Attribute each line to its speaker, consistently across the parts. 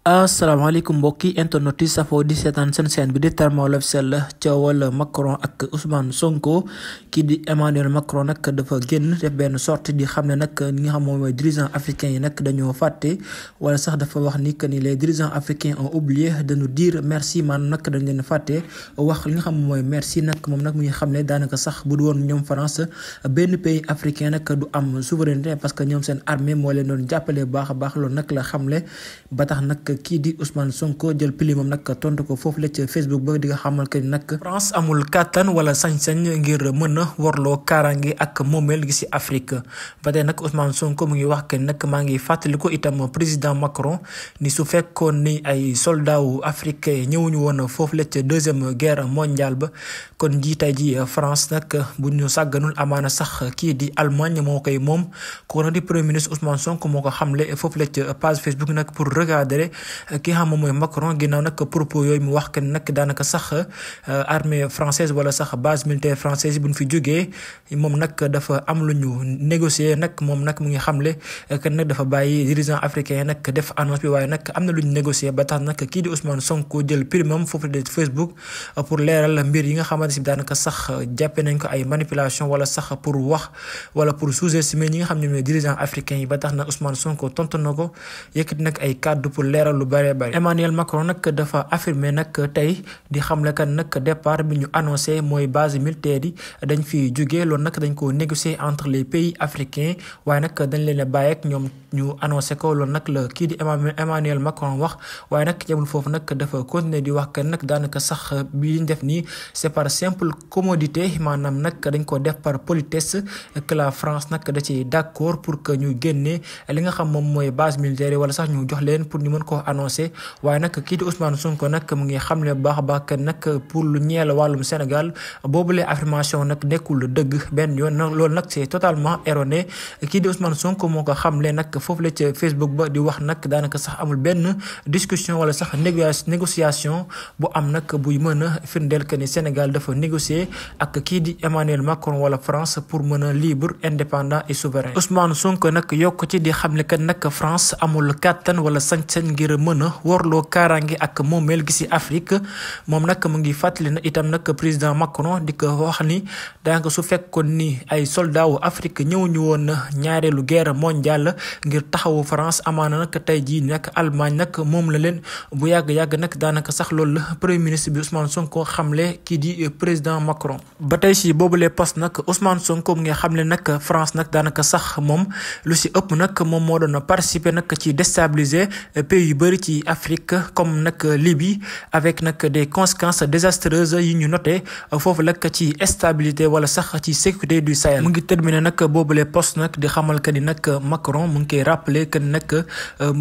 Speaker 1: asalaamaaleykum mbokki internet yi safoo di seetaan seen chaîne bi di Thermal Officiel coowal Macron ak Ousmane Sonko kii di Emmanuel Macron nag dafa génn def benn sortie di xam ne nag ñi nga xam moom mooy dirigeants africains yi nag dañoo fàtte wala sax dafa wax ni que ni les dirigeants africains ont oublié de nous dire merci maanaam nag dañ leen fàtte wax li nga xam mooy merci nag moom nag mu ngi xam ne daanaka sax bu du woon ñoom France benn pays africain nag du am souveraineté parce que ñoom seen armée moo leen doon jàppale baax a baax loolu nag la xamle ba tax nag kii di Ousmane Sonko jël pilimam nag tontu ko foofu la ci Facebook ba di nga xamal que ni nag France amul kàttan wala sañ-sañ ngir mën a warloo kaaraange ak moomeel gi ci Afrique ba tey nag Ousmane Sonko mu ngi wax que nag maa ngi fàttaliku itam président Macron ni su fekkoon ni ay soldats wu africain ñëwuñu woon foofu la ci deuxième guerre mondiale ba kon ji tey ji France nag bu ñu sàgganul amaana sax kii di Allemagne moo koy moom ko di premier ministre Ousmane Sonko moo ko xamle foofu la ci page Facebook nag pour regarder ki nga xam moom mooy Macron ginnaaw nag propos yooyu mu wax que nag daanaka sax armée française wala sax base militaire française yi bu ñu fi jógee moom nag dafa am lu ñu négocier nag moom nag mu ngi xamle que nag dafa bàyyi dirigeant africain nag def annonce bi waaye nag am na lu ñu négocier ba tax nag kii di Ousmane Sonko jël primam foofu de Facebook pour leeral mbir yi nga xamante si daanaka sax jàppe nañ ko ay manipulation wala sax pour wax wala pour sous-estimer ñi nga xam ne ñooy dirigeant africain yi ba tax nag Ousmane Sonko tontu na ko yëkkati nag ay kàddu pour leeral lu bari Emmanuel Macron nag dafa affirmé nag tey di xamle kan nag départ bi ñu annoncé mooy base militaire yi dañ fi jógee loolu nag dañ ko négocier entre les pays africains waaye nag dañ leen a bàyyi ak ñoom ñu annoncé ko loolu nag la kii di Emmanuel Macron wax waaye nag jëmul foofu nag dafa continuer di wax kan nag daanaka sax bi ñu def nii c'est par simple commodité maanaam nag dañ ko def par politesse que la France nag da ci d'accord pour que ñu génnee li nga xam moom mooy base militaire yi wala sax ñu jox leen pour ñu mën koo annoncé waaye nag kii di Ousmane Sonko nag mu ngi xamle bu baax a baax nag pour lu ñeel wàllum Sénégal boobule affirmation nag nekkul dëgg benn yoon loolu nag c'est totalement erroné kii di Ousmane Sonko moo ko xamle nag foofu la ca Facebook ba di wax nag daanaka sax amul benn discussion wala sax négociation bu am nag buy mën a firndeel que ni Sénégal dafa négocier ak kii di Emmanuel Macron wala France pour mën a libre indépendant et souverain. Ousmane Sonko nag yokk ci di xamle que nag France amul kàttan wala sañ-sañ ngir mën a warloo kaaraange ak moomeel gi ci Afrique moom nag mu ngi fàttali na itam nag président Macron di ko wax ni daanaka su fekkoon ni ay soldats wu Afrique ñëwuñu woon ñaareelu guerre mondiale ngir taxawu France amaana nag tey jii nag Allemagne nag moom la leen bu yàgg nag daanaka sax loolu la premier ministre bi Ousmane Sonko xamle kii di président Macron. ba tey si boobule poste nag Ousmane Sonko mu ngi xamle nag France nag daanaka sax moom lu ci ëpp nag moom moo doon participer nag ci déstabiliser pays yu bëri ci Afrique comme nag Libye avec nag des conséquences désastreuses yi ñu noté foofu nag ci stabilité wala sax ci sécurité du Sahel. mu ngi terminé nag boobule poste nag di xamal que ni nag Macron mu ngi koy rappeler que ni nag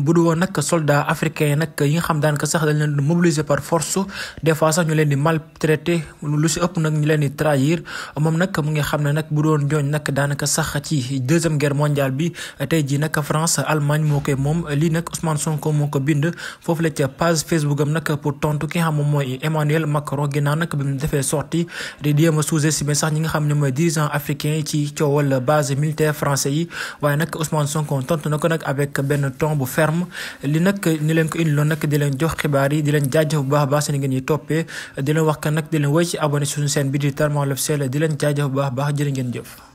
Speaker 1: bu du woon nag soldats africains nag yi nga xam daanaka sax dañ leen di mobiliser par force des fois sax ñu leen di maltraiter lu ci ëpp nag ñu leen di trahir moom nag mu ngi xam ne nag bu doon jooñ nag daanaka sax ci deuxième guerre mondiale bi tey jii nag France Allemagne moo koy moom lii nag Ousmane Sonko moo ko bind foofu la ca page Facebook am nag pour tontu ki nga xam moom mooy Emmanuel Macron ginnaaw nag bi mu defee sortie di jéem a sous-estimer sax ñi nga xam ne mooy dirigeants africains yi ci coowal base militaire français yi waaye nag Ousmane Sonko tontu na ko nag avec benn ton bu ferme li nag ni leen ko indiloon nag di leen jox xibaar yi di leen jaajëf bu baax a baax seen ngeen ñuy toppee di leen wax que nag di leen woy ci abonné suñu chaîne bi di Thermal Officiel di leen jaajëf bu baax a baax jërë ngeen jëf.